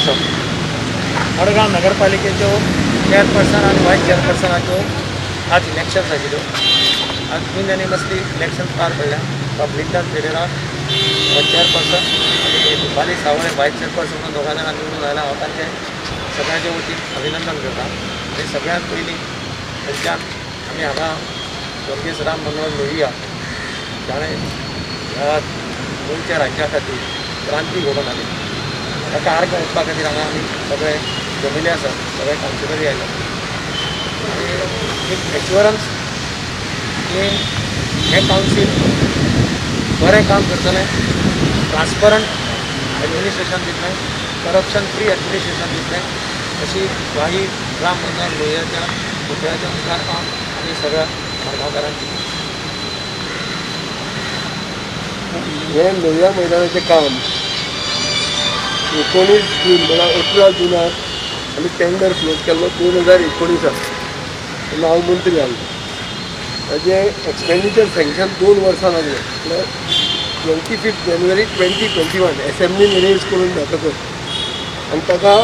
Myself. Madgaon नगरपालिकेच्यो chairperson आनी voice चेअरपर्सनाच्यो आज elections आशिल्ल्यो. आज युनॅनिमसली इलेक्शन पार पडल्या. पब्लिकदास पेरेरा चेअरपर्सन आनी दीपाली सावळे वायस चेअरपर्सन म्हणून दोगां जाणां निवडून आयला. हांव तांचें सगळ्यांचे वतीन अभिनंदन करता. आनी सगळ्यांत पयलीं थंयच्यान आमी हांगा स्वर्गीय राम मनोहर लोहिया, जाणें ह्या गोंयच्या राज्या खातीर क्रांती घडोवन हाडली, ताका आर्गां ओंपपा खातीर हांगा आमी सगळे जमिल्ले आसात. सगळे कावन्सिलरी आयले आनी एक एश्युरन्स की हें कावन्सील बरें काम करतलें, ट्रान्सपरंट एडमिनिस्ट्रेशन दितलें, करप्शन फ्री एडमिनिस्ट्रेशन दितलें, अशी ग्वाही राम मनोहर लोहियाच्या पुतळ्याच्या मुखार हांव आनी सगळ्या मडगांवकारांची. हें लोहिया मैदानाचें काम 19 जून म्हळ्यार 18 जुनाक आमी टेंडर क्लोज केल्लो 2019. तेन्ना हांव मंत्री जाल्लो. ताजें एक्सपेंडिचर सँक्शन 2 वर्सां लागलें, म्हळ्यार 25 जानेवारी 2021 एसेंब्लीन रेज करून जातकच आनी ताका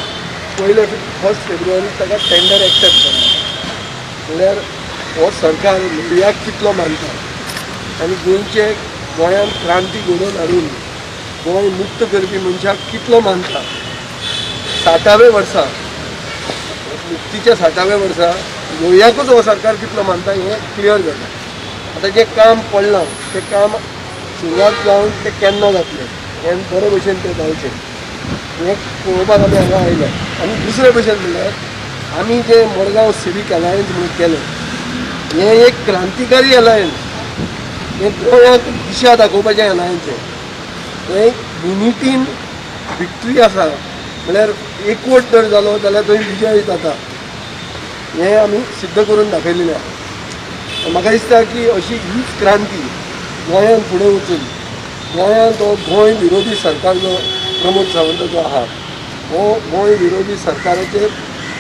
पयले 1 फेब्रुवारी ताका टेंडर एक्सेप्ट जालें. म्हळ्यार हो सरकार लोहियाक कितलो मानता आनी गोंयचे गोंयांत क्रांती घडोवन हाडून गोंय मुक्त करपी मनशाक कितलो मानता. 60व्या वर्सा, मुक्तीच्या 60व्या वर्सा लोहियाकूच हो सरकार कितलो मानता हें क्लियर जाता. आतां जें काम पडलां तें काम सुरवात जावन तें केन्ना जातलें हें बरे भशेन तें जावचें हें पळोवपाक आमी हांगा आयले. आनी दुसरे भशेन म्हणल्यार आमी जें मडगांव सिवीक अलायन्स म्हणून केलें, हें एक क्रांतिकारी अलायन्स, हें गोंयांक दिशा दाखोवपाचें अलायन्स. हें युनिटीन विक्ट्री आसा, म्हळ्यार एकवट जर जालो जाल्यार थंय विजय जाता हें आमी सिद्ध करून दाखयलेलें आसा. म्हाका दिसता की अशी हीच क्रांती गोंयांत फुडें वचून गोंयांत हो गोंय विरोधी सरकार जो प्रमोद सावंत जो आहा हो गोंय विरोधी सरकाराचेर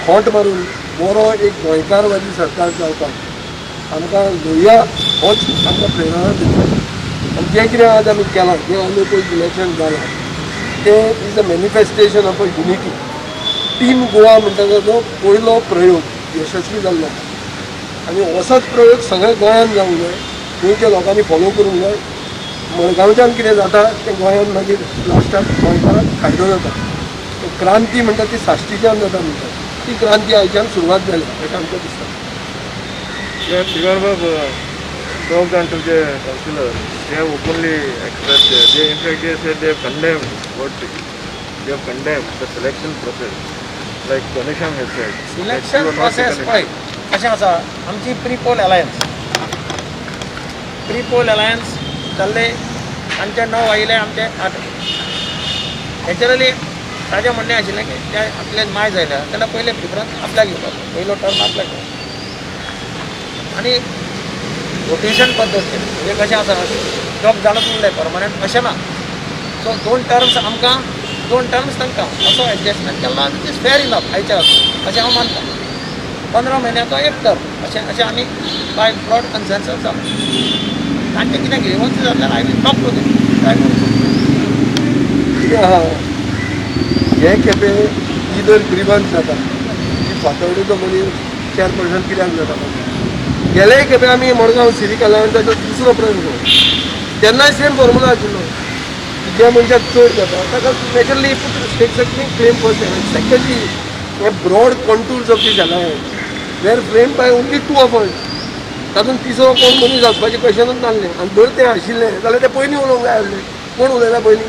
खोंट मारून बरो एक गोंयकारवादी सरकार जावपाक आमकां लोहिया होच आमकां प्रेरणा दिता. आनी जें कितें आज आमी केलां, जें अनओपोज इलेक्शन जालां, तें is a manifestation of a unity. Team Goa म्हणटा ताचो पयलो प्रयोग यशस्वी जाल्लो आनी असोच प्रयोग सगळ्या गोंयांत जावंक जाय, गोंयच्या लोकांनी फॉलो करूंक जाय. मडगांवच्यान कितें जाता तें गोंयांत मागीर लास्टाक गोंयकारांक फायदो जाता. क्रांती म्हणटा ती साश्टीच्यान जाता म्हणटा, ती क्रांती आयच्यान सुरवात जाली अशें आमकां दिसता. दिगंबर, दोग जाण तुमचे councillor, they have openly expressed, they in fact they said they have condemned what they have condemned the selection process, like Ghanashyam has said. Selection process पळय कशें आसा. आमची प्री पोल अलायन्स जाल्ले, तांचे 9 आयिल्ले, आमचे 8. नॅचरली ताजें म्हणणें आशिल्लें की ते आपले मायज आयल्या जाल्यार पयले प्रिफरन्स आपल्याक घेवपाचो, पयलो टर्म आपल्याक घेवपाचो. आनी रोटेशन पद्दत केली. म्हणजे कशें आसा, दोग जाणूच उरले परमनंट अशें ना. सो 2 टर्म्स आमकां, 2 टर्म्स तांकां, असो एडजस्टमेंट केल्लो आनी it is fair enough आयच्या अशें हांव मानता. 15 म्हयन्याचो एक टर्म अशें अशें आमी बाय ब्रॉड कन्सेन्सस जालो. तांचें कितें ग्रिवन्स जाल्यार I will talk to them, try to कितें आहा, हे खेपे इदर ग्रिवन्स जाता की फातर्डेचो मनीस चेअरपर्सन कित्याक जाता. गेले खेपे आमी मडगांव सिवीक अलायन्साचो दुसरो प्रयोग केलो तेन्नाय सेम फॉर्मुला आशिल्लो की ज्या मनशाक चड जाता ताका naturally state claim first. Secondly, hey broad contours of this alliance were framed by only two of us. तातूंत तिसरो कोण मनीस आसपाचें क्वेशनूच नासलें. आनी जर तें आशिल्लें जाल्यार तें पयलीं उलोवंक जाय आसलें. कोण उलयला पयलीं?